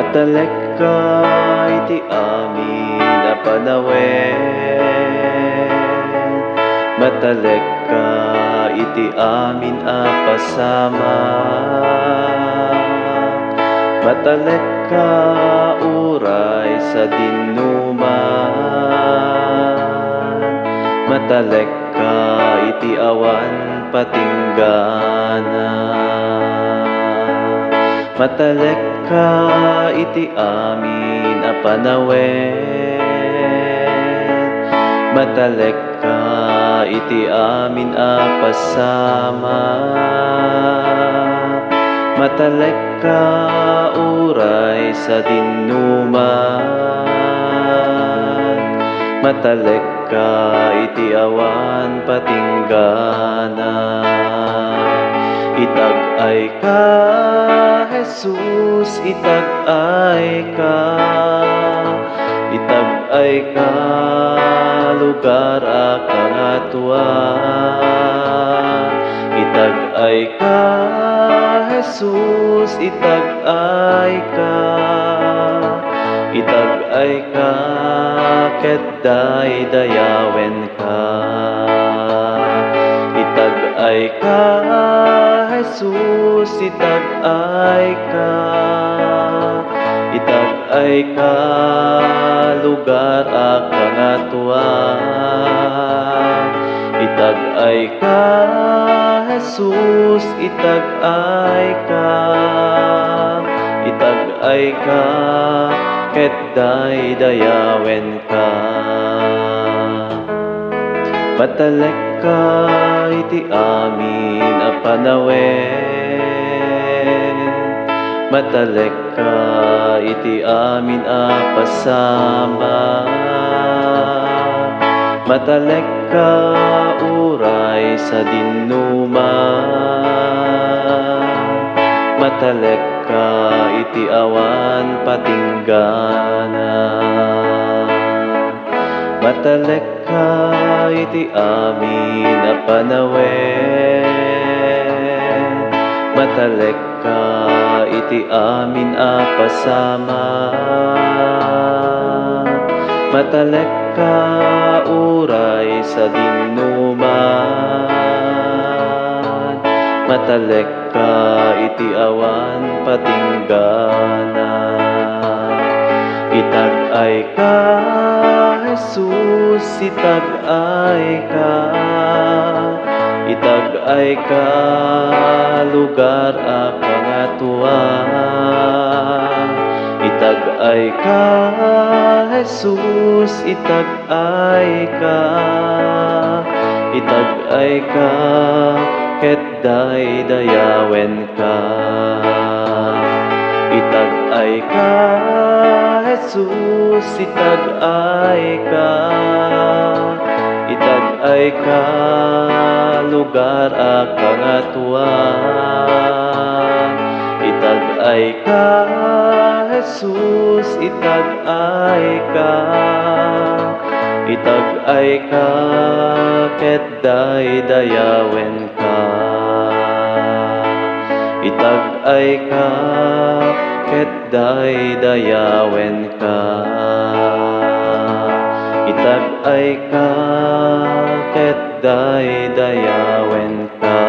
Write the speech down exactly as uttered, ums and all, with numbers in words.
Matalekka iti amin a panawen. Matalekka iti amin a pasamak. Matalekka uray sadin numan. Matalekka iti awan patinggana. Matalekka iti amin a panawen. Matalekka iti amin a pasamak. Matalekka uray sadin numan. Matalekka iti awan patinggana. Itag-ayka, Jesus, itag-ayka. Itag-ayka, lugar a kangatoan. Itag-ayka, Jesus, itag-ayka. Itag-ayka, ket daydayawenka. Itag-ayka, Jesus, itag-ayka. Itag-ayka, lugar a kangatoan. Itag-ayka, Jesus, itag-ayka. Itag-ayka, ket daydayawenka. Matalekka iti amin a panawen. Matalekka iti amin a pasamak. Matalekka uray sadin numan. Matalekka iti awan patinggana. Matalekka iti amin a panawen. Matalekka iti amin a pasamak. Matalekka uray sadin numan. Matalekka iti awan patinggana. Itag-ayka, Jesus, itag-ayka. Itag-ayka, lugar a kangatoan. Itag-ayka, Jesus, itag-ayka. Itag-ayka, ket daydayawenka. Itag-ayka, Jesus, itag-ayka. Itag-ayka, lugar a kangatoan. Itag-ayka, Jesus, itag-ayka. Itag-ayka, ket daydayawenka. Itag-ayka, ket daydayawenka. Itag-ayka, ket daydayawenka.